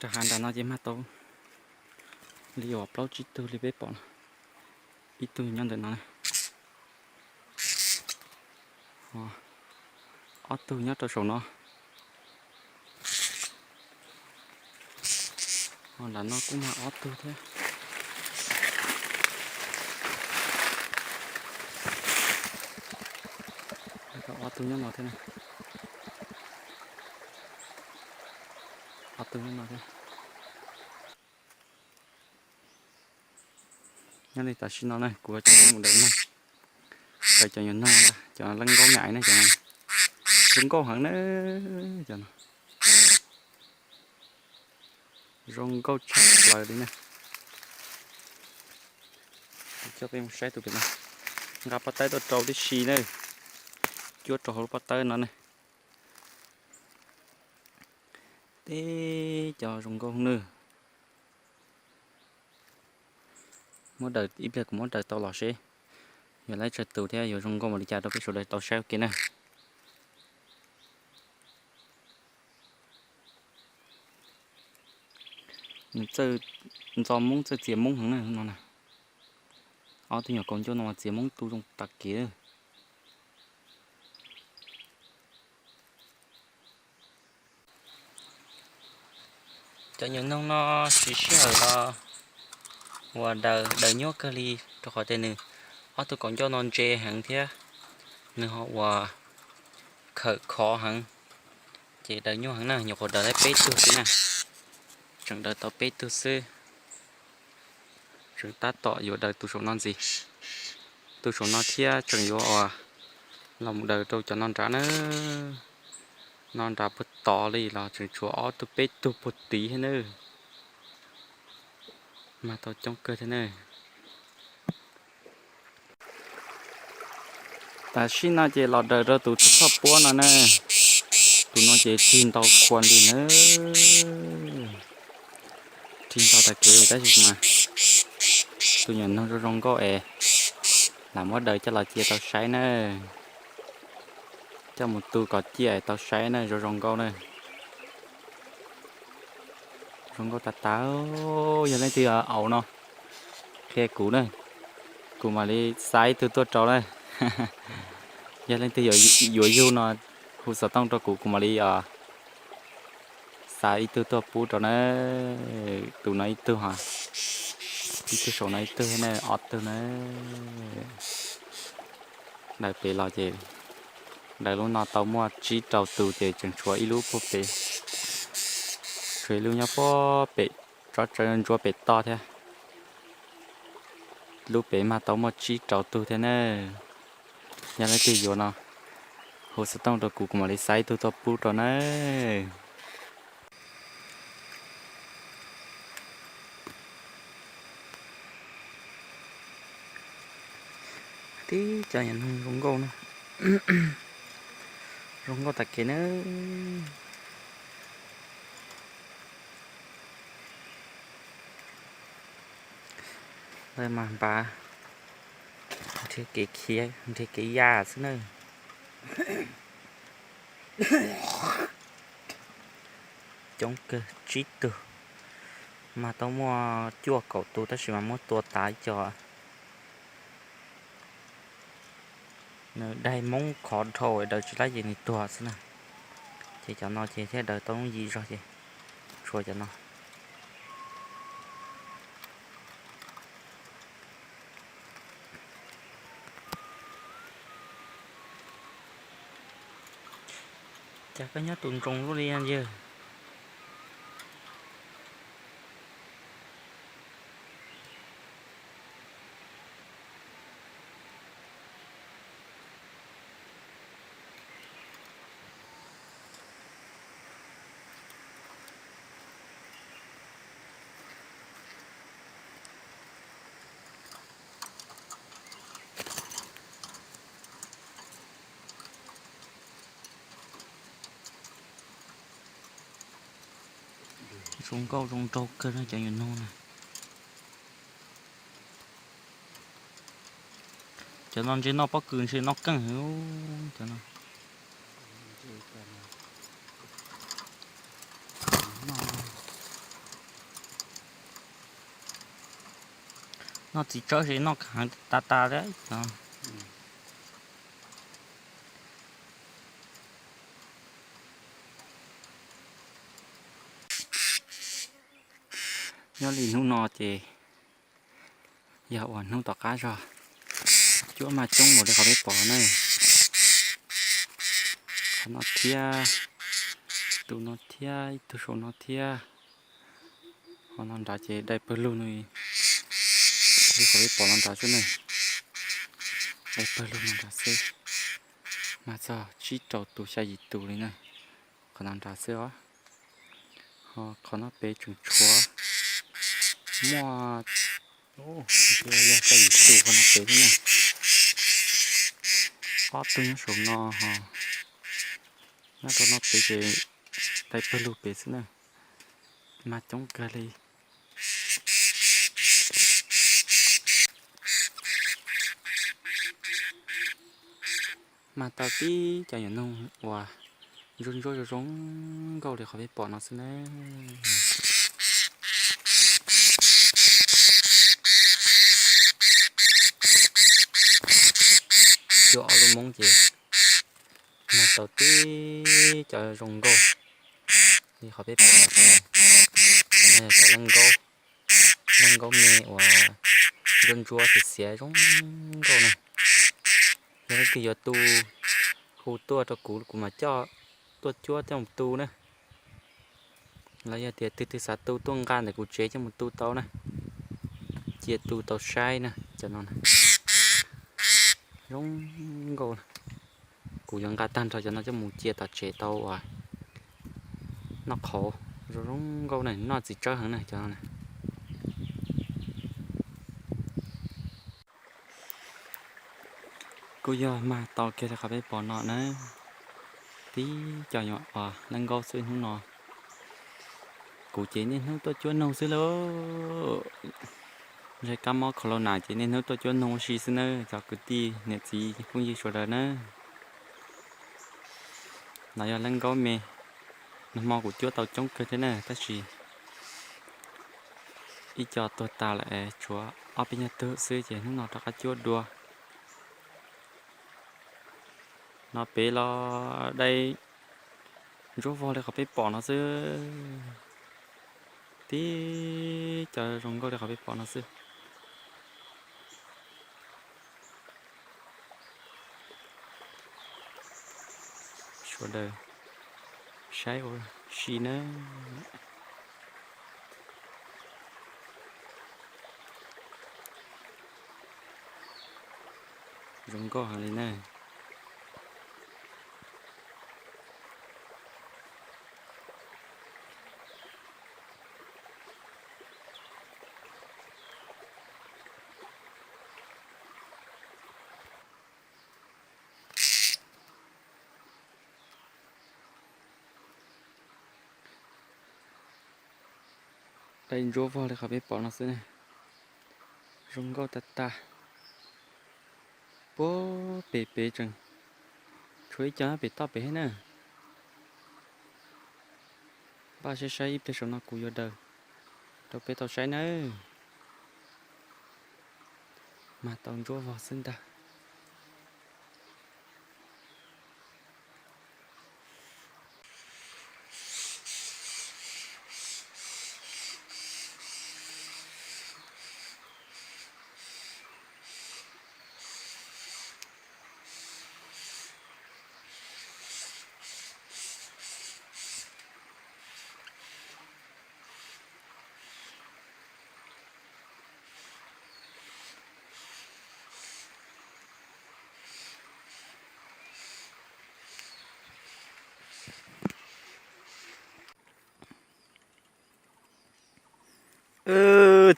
Rau hav nram no ces mag tau li uas plaub tsib tug li peb pom no. Ib tug nyob ntawm no na. Ob tug nyob rau saum no. Ho nram no kuj mag ob tug thiab. Ob tug nyob no thiab. Ob tug nyob no thiab. Nyob li tam sim no na kuv coj peb mus daws noog. Daws cov nyuag noog, cov leej nkaub me aiv na, cov zoo nkauj heev na. Cov no zoo nkauj tshaj plaws li na. Kuv coj peb mus saib tus pem no. Nqa pob tawb tuaj rau tib si na. Cuab rau hauv lub pob tawb no ne. Teb cov zoo nkauj na. Muab daws ib pliag kuv muab daws tau los seb yuav laib tsawg tus thiab yuav zoo nkauj npaum li cas rau peb sawv daws tau saib ua ke na. Nws txawj ntxo Moob txawj txias Moob heev na no na. Ob tug nyuam kaus ncauj no mas txias Moob tu zoo tas kev. Cov nyuam noog no siv sij hawm los uas daws, daws nyuaj kawg li rau qhov tias nws ob tug kaus ncauj no ntse heev thiab nws ho uas khawm khov heev, ces daws nyuaj heev na, nyuam qhuav daws tau peb tug xwb na. Tseem daws tau peb tug xwb. Tseem tab tom yuav daws tus saum no ntxiv. Tus saum no thiab tseem yuav uas los mus daws rau cov no nrad na. No nrad puag tod li los tseem tshuav ob tug peb tug puag tid thiab na. Mag tau coob kawg thiab na. Tam sim no ces los daws rau tus thawj puab no na. Tus no ces rig ntau khuav nti na. Rig ntau tas kev tab sis mas tus nyuam noog zoo zoo nkauj es lam muab daws coj los cia tau saib na. Coj mus tu kom ciaj tau saib na, zoo zoo nkauj na. Zoo nkauj tas tas. Yog leej twg yog aus no qhia kuv na, kuv mam li xa ib tug tuaj rau na. Yog leej twg yuav yug no hu xov tooj rau kuv, kuv mam li xa ib tug tuaj pub rau na. Tus no ib tug, ib tug saum no ib tug na, ob tug na. Daws pem los ces daws lub no tau muaj tsib rau tus ces tseem tshuav ib lub puag pem, tshuav ib lub nyob puag pem tsob tsawb ntsuab pem toj thiab. Lub pem mag tau muaj tsib rau tug thiab na. Yog leej twg yuav no hu xov tooj rau kuv, kuv mam li xa ib tug tuaj pub rau na. Tib cov nyuam noog zoo nkauj na, zoo nkauj tas kev na. Lawv mas npav nrhiav kev khiav nrhiav kev ya xwb na. Coob kawg, tsib tug, mag tau muaj cuaj kaum tus tab sis mas muab tua tas ib co. Nws daig Hmoob khov dhau daws tsis laib ces nws tuag xwb na. Ces cov no ces thiaj daws tau yim zog ces tshuav cov no. Cas koj nyob tus ntsoov luaj li yawg? Zoo nkauj zoo nraug kawg no cov nyuam noog na. Cov no ntshe noj pob kws ntshe noj keej heev cov no. Noj txiv tsawb ces noj heev tas tas li no. Nyob li hnub no ces yog uas hnub tom qab zog, cuab mag coob npaum li qhov peb pom na. Qhov no thiab, tus no thiab, ib tug saum no thiab. Qhov no nrad ces dai pawg lug no, li qhov peb pom no nrad xwb na. Dai pawg lug no nrad xwb, mag txog tsib rau tus xya yim tus li na. Qhov no nrad xwb os. Ho qhov no pem tseem tshuav muaj, yog xya yim tus qhov no pem xwb na. Ob tug nyob saum no ho, nyob rau no pem ces dai pawg lug pem xwb na. Mag coob kawg li. Mag tau tib co nyuam noog uas ntsuab ntsuab zoo zoo nkauj li qhov peb pom no xwb na. Cuab ob lub moob ces mag tau tib co zoo nkauj li qhov peb pom no xwb na. Cov leej nkaub, leej nkaub me uas ntsuab ntsuab xiav xiav zoo nkauj na. Yog leej twg yuav tu, hu tuaj rau kuv, kuv mam coj tuaj cuab coj mus tu na. Los yog tias twg twg xav tu tuaj nqa ntawm kuv tsev coj mus tu tau na. Cia tu tau saib na, cov no zoo nkauj. Kuv yuav nqa tag nrho cov no coj mus cia tom tsev tau uas noj qhauv, zoo zoo nkauj na, noj txiv tsawb heev na cov no na. Kuj yog mag tau kiag li qhov peb pom no na, tib co nyuam uas leej nkaub xwb hnub no. Kuv ces niaj hnub tuaj cuab noog xwb lauj. Ntshai kab mob corona ces niaj hnub tuaj cuab noog ua si xwb nawb cov kwv tij niam txiv phooj ywg sawv daws na. No yog leej nkaub me, nag hmo kuv cuab tau coob kawg thiab na tab sis ib co tuag tas lawm es tshuav ob peb nyuag tug xwb ces hnub no rov qab cuab dua. No pem los dai ntsuab vog li qhov peb pom no xwb. Tib co zoo nkauj li qhov peb pom no xwb. Sawv daws saib ua si nawb. Zoo nkauj heev li na. Dai ntsuab vog li qhov peb pom no xwb na. Zoo nkauj tag tag. Puag pem pem tseem tshuav ib co nyob pem toj pem thiab na. Npaj saib saib ib pliag saum no kuv yuav daws rau peb tau saib nawb. Mag tau ntsuab vog xwb ntag.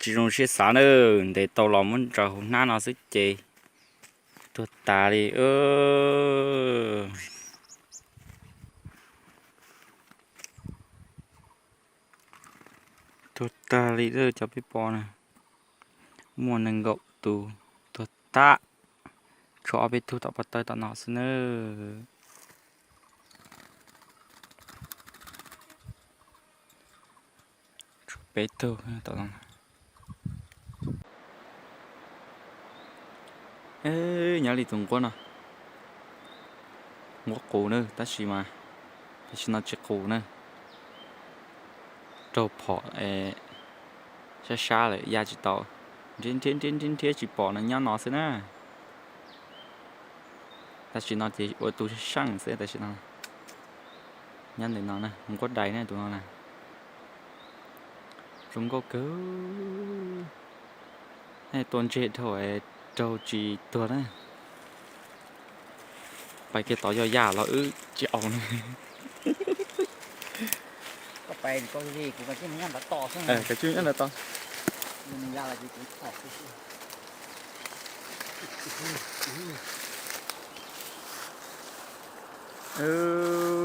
Tsis zoo siab xav na, ntes tau los muab ntsaws hauv hnab no xwb ces tuag tas li. Tuag tag li cov peb pom na, muaj nees nkaum tus tuag tag, tshuav ob peb tug tom pob tawb tom no xwb nawb. Tshuav peb tug tom no. Eb, nyob li tus nquab no, nquab qus na, tab sis mas tam sim no tsis qus na. Raug phom sab sab lawm ya tsis tau, nrhiav nrhiav nrhiav nrhiav tsis pom no, nyob no xwb na. Tam sim no ces ua tus seej xwb tam sim no. Nyob ntawm no na, nquab dais na tus no na. Zoo nkauj kawg. Tua ntseg dhau, raug tsis tuag na. Pais kiag tod yog yaj los wb tsis aus na. Kav tsij nyob ntawd tod.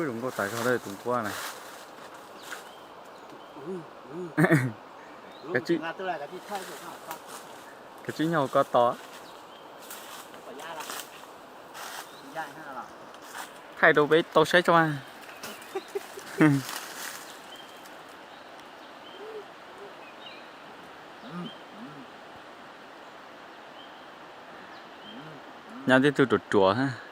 Zoo nkauj tas zog tus nquab na. Kav tsij nyob hauv ko tod. Thaij rau peb tau saib tso mas. Nyob tib tug ruam ruam.